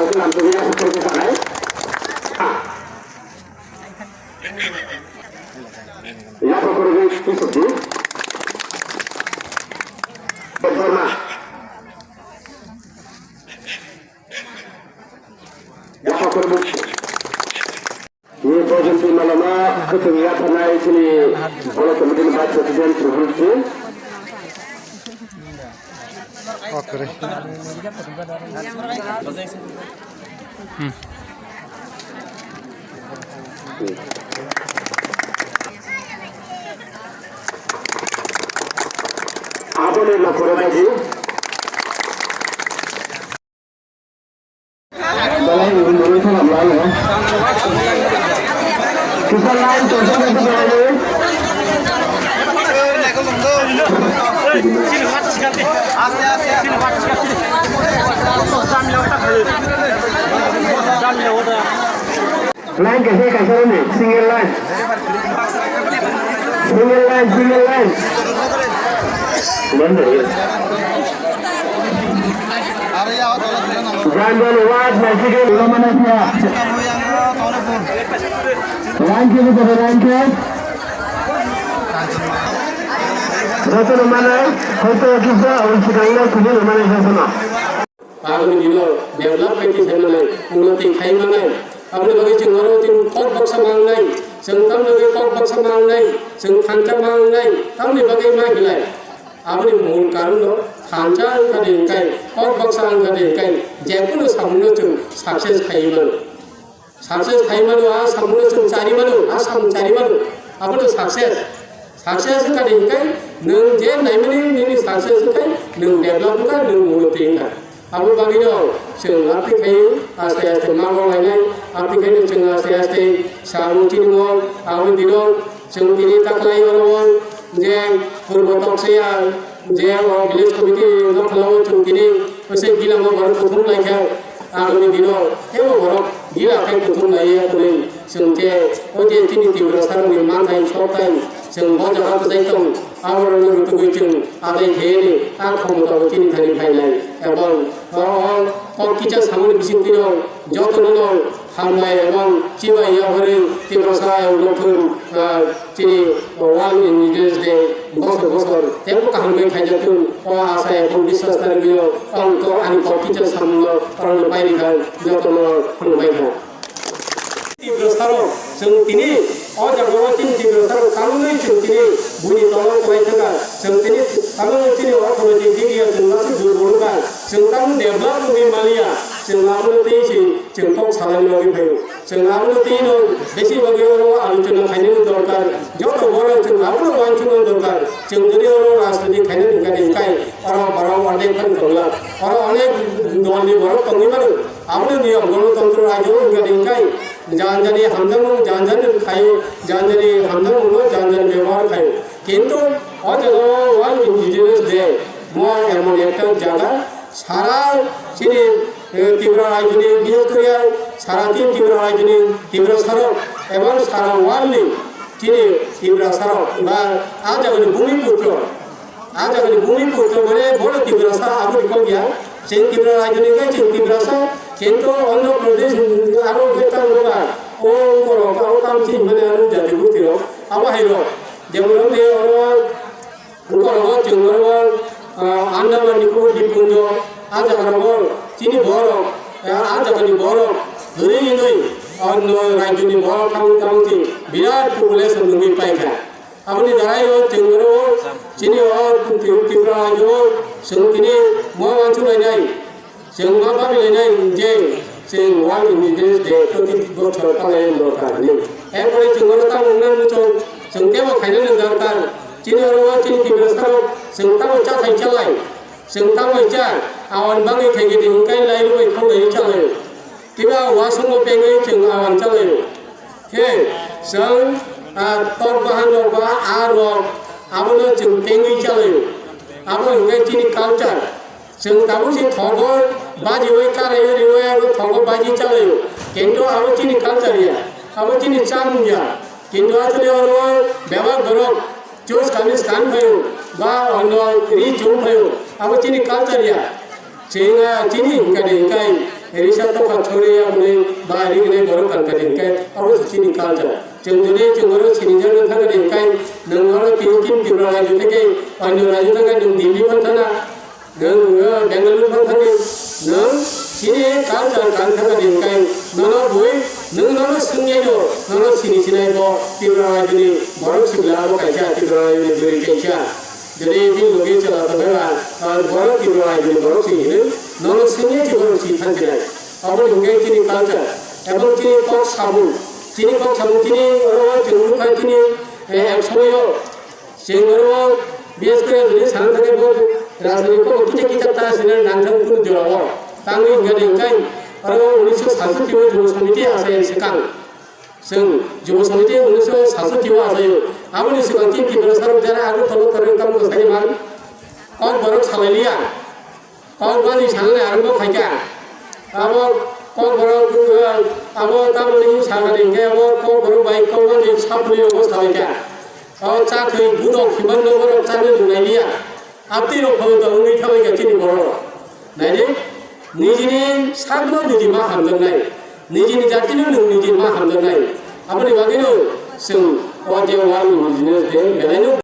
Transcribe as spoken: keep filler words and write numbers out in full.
Yaphak kwrwngwi twisukdi. Borma. Yaphak kwrwngwi. Ni bojong twi malama kwthwng yapharnai chini Block Committee ni Vice President Tribal Singh. Okre. Hmm. Aboni nokoro daji. Belai ni bini thanam lalo. Kisa line to sa sa sa. Line kaisa kaisa rwdi, single line. Single line, single line. Jan jan wad naisigwi ulo mana siya. Line khe, line khe. Jotono mano, hoito kisa, o swkangno simi rwmani jotono. Agoni dino develop khe thai manai, unnoti khai manai. Aboni bagwi chwng oro chwng kok baksa mangnai, chwng tamni bagwi kok baksa mangnai, chwng thansa mangnai, tamni bagwi ma hinai. Aboni mul karon no thansa wngkha de hwnkhe, kok baksa wngkha de hwnkhe, jekunu samungno chwng success khai mano. Success khai mano, a samungno chwng chari mano, a samung chari mano. Abono success. Success wngkha de hwnkhe, nwng je naimani nini success wngkha, nwng develop wngkha, nwng unnoti wngkha. Abo bagwino chwng aphi khai aste aste ma bo lainai, aphi khai chwng aste aste samung chini mo, aboni dino chwng tini taklai oro je purbo tokse ya, je o village committee no khlao chwng tini se gila mo borok kuthum lai kha, agoni dino tebo borok gila khai kuthum lai ya tuli chwng je o je chini Tiprasa rok ni manthai sokthai chwng bo jaga bwsai tong, abo rok no rutugwi chwng adai khe ni a khomota bo chini thani phainai, ebong o, o, o kisa samani bising twi no joto no no hambai ebong chibai ya hori Tiprasa ya ulo thun, ah, chini World Indigenous Day bosor bosor tebo kaham khe khaijak thun, o asa ebong biswas ta rwgwi o, ang to ani kok kisa samung no, ang no pai rikha, joto no hambai kha. Tiprasa rok, chwng tini o jaga o chini Tiprasa rok tamni chwng tini buini tolong kwlai thangkha, chwng tini tamni chini orthonoitik dik ya chwng nasu durbol wngkha, chwng tamni develop wngwi maliya, chwng abono tei se chwng kok salai nogwi phaio. Chwng abono tei no besi bagwi oro alochona khainani dorkar. Joto borok chwng abono uansukna dorkar. Chwng jodi oro rajniti khainani wngkha de hwnkhe oro borok ordek phano tongla. Oro onek dolni borok tongwi mano. Aboni niyom, gonotantro rajyo wngkha de hwnkhe jani jani hamjakmung jani jani khaio, jani jani hamjakmungno jani jani bebohar khaio. Kintu o jaga o World Indigenous Day, mo emon ekta jaga, sara chini, eh, Tripura rajyoni, bishes kore sara tin Tripura rajyoni Tiprasa rok, ebong sara world ni chini Tiprasa rok, ba a jagani bhumi putro, a jagani bhumi putro mane bono Tiprasa aboni kok ya, chwng Tripura rajyoni khe chwng Tiprasa, kintu Andhra Pradesh aro khe tamo ba, o borok abo tamo chini mane aro jati bhurti rok, abo hai rok, jemon wngkha oro, Borok chwng oro, ah, Andaman ni Kubo Dippundo, a jaga rogo chini borok, ah, a jaga ni borok, duri hinwi, ah, no, rajyo ni borok tamo tamo chwng birat population nugwi paikha. Aboni darai o chwng oro chini o Tri-, Tripura rajyo o chwng tini mo uansuk lainai. Chwng ma babilainai je chwng World Indigenous Day proti bochor palaiwi dorkar hinwi. Erpore chwng oro tamo wngna muchung, chwng teibo khainani dorkar. Chini oro o chini Tiprasa rok chwng tamo chathai chalai, chwng tamo cha, awan bagwi khaikhe de hwnkhe lai rwbai khonglaiwi chalai. Kiba uasungo pengwi chwng awan chalai. Khe chwng, ah, tok bahan rok ba a rok abono chwng tengwi chalai. Abo hwnkhe chini culture. Chwng tabuk se thogo bajiwi karaiwi riwi abo thogo baji chalaio. Kintu abo chini culture ya. Abo chini chamung ya. Kintu asole oro bebak borok juice kani skan phaio ba ono ri chum phaio. Abo chini culture ya. Chwng, ah, chini hwnkhe de hwnkhe Risa tokha chori aboni ba rigini borok kangkari hingke abo se chini culture. Chwng jodi chwng oro sinijak wngkha kari hingkai nwng oro tini tin Tripura rajyo theke onyo rajyo theke nwng Delhi phan thana, nwng, uh, Bengaluru phan thani, nwng chini culture kangkha kari hingkai nono bui nwng nono swngyaino nono sini sinai bo Tripura rajyoni borok sibla abo kaisa Tripura rajyoni bwrwi kaisa. Jodi bini logi chwla tongkha ba, ah, borok Tripura rajyoni borok se hino, nono swngya se borok se thansinai. Abo hingke chini culture, ebong chini kok sabung, chini kok sabung chini oro chwng nukha chini, eh, ek somoyo chwng oro bias kore jodi sana thangkhe bo rajniti kok kisa kisa ta sina nangthang kunu jorao. Tangwi hingke de hingkai oro unisho satshoti o Jubo Samiti asai swkang. Chwng Jubo Samiti unisho satshoti o asaio. Aboni swkang tin Tiprasa rok jara Agartala o kwrwng tamo kwsani man. Kokborok salai liya. Kokbani sanani arwngbo khaikha. Abo Kokborok, uh, abo tamoni sakani hingke abo Kokborok bai Kokbani sapni obo salaikha. O chakhwi budok himani borok chakni rwnai liya. Abtwi rok photo wngwi thabai kha chini borok. Naidi, nijini sakno niji ma hamjaknai, nijini jatino nwng niji ma hamjaknai. Aboni bagwino chwng o je wal nijino je belaino